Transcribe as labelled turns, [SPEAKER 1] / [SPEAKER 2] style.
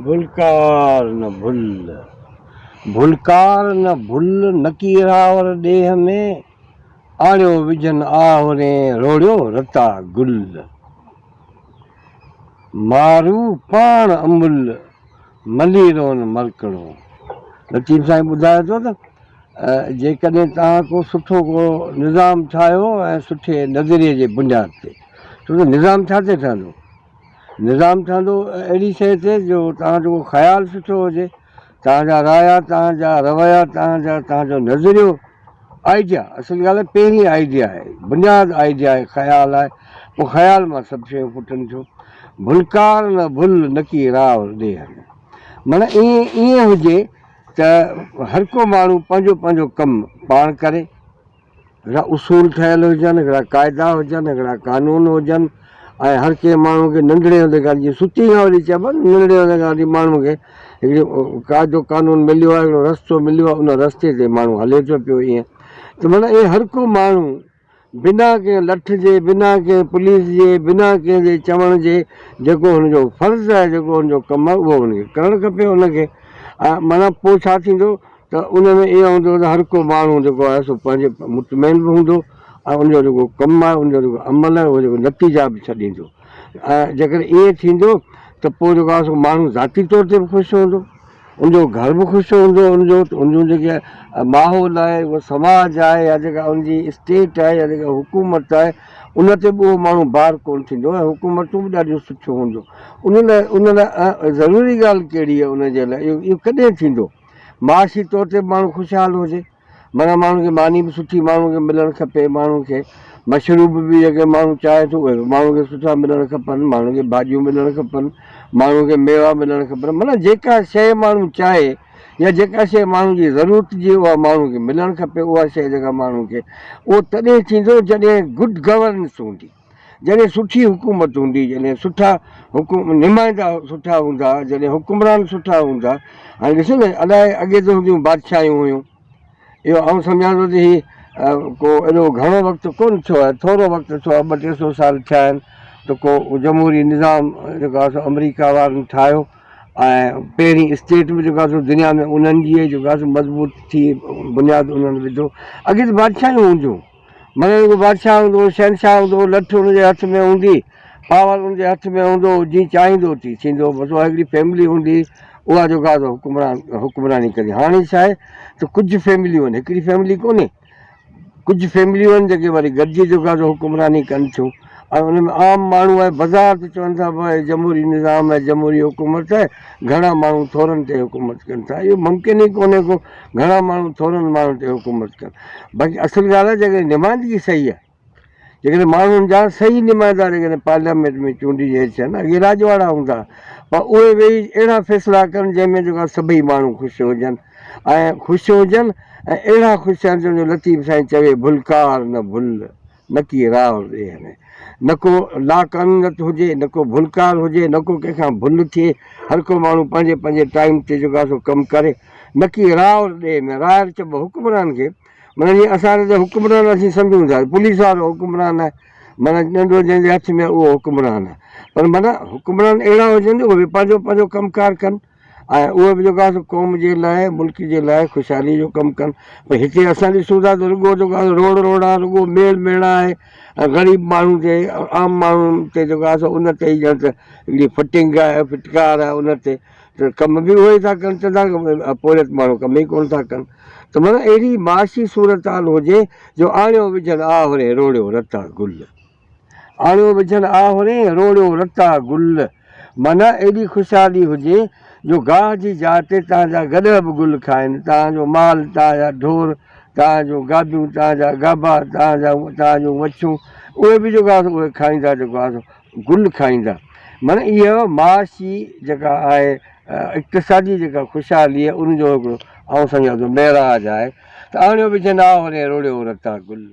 [SPEAKER 1] ڀلڪار نه ڀل، ڀلڪار نه ڀل، نڪي راور ڏيهه ۾، آڻيو وجهن آهورين، روڙيو رتا گل. مارو پاڻ امل، مليرون مرڪڻو. لطيف سائين ٻڌائي ٿو ته جيڪڏهن توهان ڪو سٺو ڪو نظام ٺاهيو ۽ سٺي نظريي جي بنياد تي، ڇو ته نظام ڇا تي ٺهندو؟ نظام ٺهندو اهڙي شيء تي جو توهان جو خيال سٺو هجي، توهان جا رايا، توهان جا رويا، توهان جا توهان جو نظريو، آئيڊيا، اصل ڳالهه آهي پهرين آئيڊيا آهي، بنياد آئيڊيا آهي، خيال آهي، پوء خيال مان سڀ شيون ڦٽن ٿيون. ڀلڪار نه ڀل نڪي راء ڏيهه ۾. معنيٰ ائين ائين هجي ته هر ڪو ماڻهو پنهنجو پنهنجو ڪم پاڻ ڪري. هڪڙا اصول ٺهيل هجن، هڪڙا قاعدا هجن، هڪڙا قانون هجن ۽ هر ڪنهن ماڻهو کي ننڍڙي هوندي کان جيئن ستي کان وٺي چئبو آهي نه ننڍڙي هوندي کان وٺي ماڻهو کي هڪڙو قاعدو قانون مليو آهي هڪڙو رستو مليو آهي ان رستي تي ماڻهو هلي ٿو پيو ائين ته معنيٰ ائين هر ڪو ماڻهو بنا ڪنهن لٺ جي بنا ڪنهن پوليس جي بنا ڪنهن جي چوڻ جي جيڪو هن جو فرض آهي جيڪو هن جو ڪم آهي اهو هن کي ڪرڻ کپي هن کي ۽ معنيٰ پوء ڇا ٿيندو ته ان ۾ ائين هوندو ته هر ڪو ماڻهو جيڪو آهي سو پنهنجي مطمئن به هوندو ۽ ان جو جيڪو ڪم آهي ان جو جيڪو عمل آهي اهو جيڪو نتيجا به ڇڏيندو ۽ جيڪڏهن ائين ٿيندو ته پوء جيڪو آهي سو ماڻهو ذاتي طور تي به خوش هوندو ان جو گهر به خوش هوندو ان جو ان جون جيڪي ماحول آهي اهو سماج آهي يا جيڪا ان جي اسٽيٽ آهي يا جيڪا حڪومت آهي ان تي به اهو ماڻهو بار ڪونه ٿيندو ۽ حڪومتون به ڏاڍيون سٺيون هونديون ان لاء ان لاء ضروري ڳالهه ڪهڙي آهي ان جي لاء اهو اهو ڪڏهن ٿيندو معاشي طور تي به ماڻهو خوشحال هجي، معنيٰ ماڻهو کي ماني به سٺي ماڻهو کي ملڻ کپي، ماڻهو کي مشروب به جيڪي ماڻهو چاهي ٿو اهي به ماڻهو کي سٺا ملڻ کپن، ماڻهو کي ڀاڄيون ملڻ کپن، ماڻهو کي ميوا ملڻ کپن، معنيٰ جيڪا شيء ماڻهو چاهي يا جيڪا شيء ماڻهو جي ضرورت جي اها ماڻهو کي ملڻ کپي، اها شيء جيڪا ماڻهو کي اهو تڏهن ٿيندو جڏهن گڊ گورننس هوندي. جڏهن سٺي حڪومت هوندي، جڏهن سٺا حڪم نمائندا سٺا هوندا، جڏهن حڪمران سٺا هوندا. هاڻي ڏسو نه الائي اڳي ته هونديون بادشاهيون هيون. اهو آئون سمجهان ٿو ته هي ڪو ايڏو گهڻو وقت ڪونه ٿيو آهي، ٿورو وقت ٿيو آهي، ٻه ٽي سو سال ٿيا آهن ته ڪو جمهوري نظام جيڪو آهي سو آمريڪا وارن ٺاهيو ۽ پهرين اسٽيٽ به جيڪو آهي سو دنيا ۾ انهن جي جيڪو آهي سو مضبوط ٿي بنياد انهن وڌو. اڳي ته بادشاهيون هونديون. مگر جيڪو بادشاهه هوندو هو، شهنشاهه هوندو هو، لٺ ان جي هٿ ۾ هوندي، پاور ان جي هٿ ۾ هوندو هو، جيئن چاهيندو تيئن ٿيندو هو، بس اها هڪڙي فيملي هوندي هئي، اها جيڪا سو حڪمران حڪمراني ڪندي. هاڻي ڇا آهي ته ڪجهه فيمليون آهن، هڪڙي فيملي ڪونهي، ڪجهه فيمليون آهن جيڪي وري گڏجي جيڪو آهي سو حڪمراني ڪن ٿيون ۽ ان ۾ عام ماڻهو آهي، بظاهر ته چون ٿا ڀائي جمهوري نظام آهي، جمهوري حڪومت آهي، گهڻا ماڻهو ٿورن تي حڪومت ڪن ٿا، اهو ممڪن ئي ڪونهي ڪو گهڻا ماڻهو ٿورن ماڻهن تي حڪومت ڪن. باقي اصل ڳالهه آهي جيڪڏهن نمائندگي صحيح آهي، جيڪڏهن ماڻهن جا صحيح نمائندا جيڪڏهن پارليامينٽ ۾ چونڊجي اچن، اڳي راڄواڙا هوندا ها، پر اهي ويهي اهڙا فيصلا ڪن جنهن ۾ جيڪو آهي سڀئي ماڻهو خوش هجن ۽ خوش هجن ۽ اهڙا خوش ٿين جو لطيف سائين چوي ڀلڪار نه ڀل. نڪي راء ڏيهه ۾، نه ڪو لاقانونيت هجي، نه ڪو ڀلڪار هجي، نه ڪو ڪنهن کان ڀل ٿئي، هر ڪو ماڻهو پنهنجي پنهنجي ٽائيم تي جيڪو آهي سو ڪم ڪري، نڪي راء ڏيهه ۾، راء چئبو حڪمران کي، معنيٰ جيئن اسان وٽ حڪمران اسين سمجهون ٿا پوليس وارو حڪمران آهي، معنيٰ ڏنڊو جنهن جي هٿ ۾ آهي اهو حڪمران آهي، پر معنيٰ حڪمران اهڙا هجن جو اهي به پنهنجو پنهنجو ڪم ڪار ڪن. ۽ اهي به جيڪو آهي سو قوم جي لاء ملڪ جي لاء خوشحالي جو ڪم ڪن پر هتي اسان ڏسون ٿا ته رڳو جيڪو آهي روڙ روڙا رڳو ميڙ ميڙا آهي ۽ غريب ماڻهو تي عام ماڻهن تي جيڪو آهي سو ان تي ئي ڄڻ ته هڪڙي فٽنگ آهي ڦٽڪار آهي ان تي ته ڪم به اهي ئي ٿا ڪن چوندا پورهيت ماڻهو ڪم ئي ڪونه ٿا ڪن ته معنيٰ اهڙي معاشي صورتحال هجي جو آڻيو وجهن آهورين روڙيو رتا گل. آڻيو وجهن آهورين، روڙيو رتا گل. معنيٰ ايڏي خوشحالي هجي جو گاهه جي جاء تي توهان جا گڏهه به گل کائن، توهان جو مال، توهان جا ڍور، توهان جون گابيون، توهان جا گابا، توهان جا توهان جون وڇون، اهي به جيڪو آهي سو اهي کائيندا جيڪو آهي سو گل کائيندا. معنيٰ اها معاشي جيڪا آهي اقتصادي جيڪا خوشحالي آهي ان جو هڪڙو آئون سمجهان ٿو معراج آهي ته آڻيو وجهن آهورين، روڙيو رتا گل.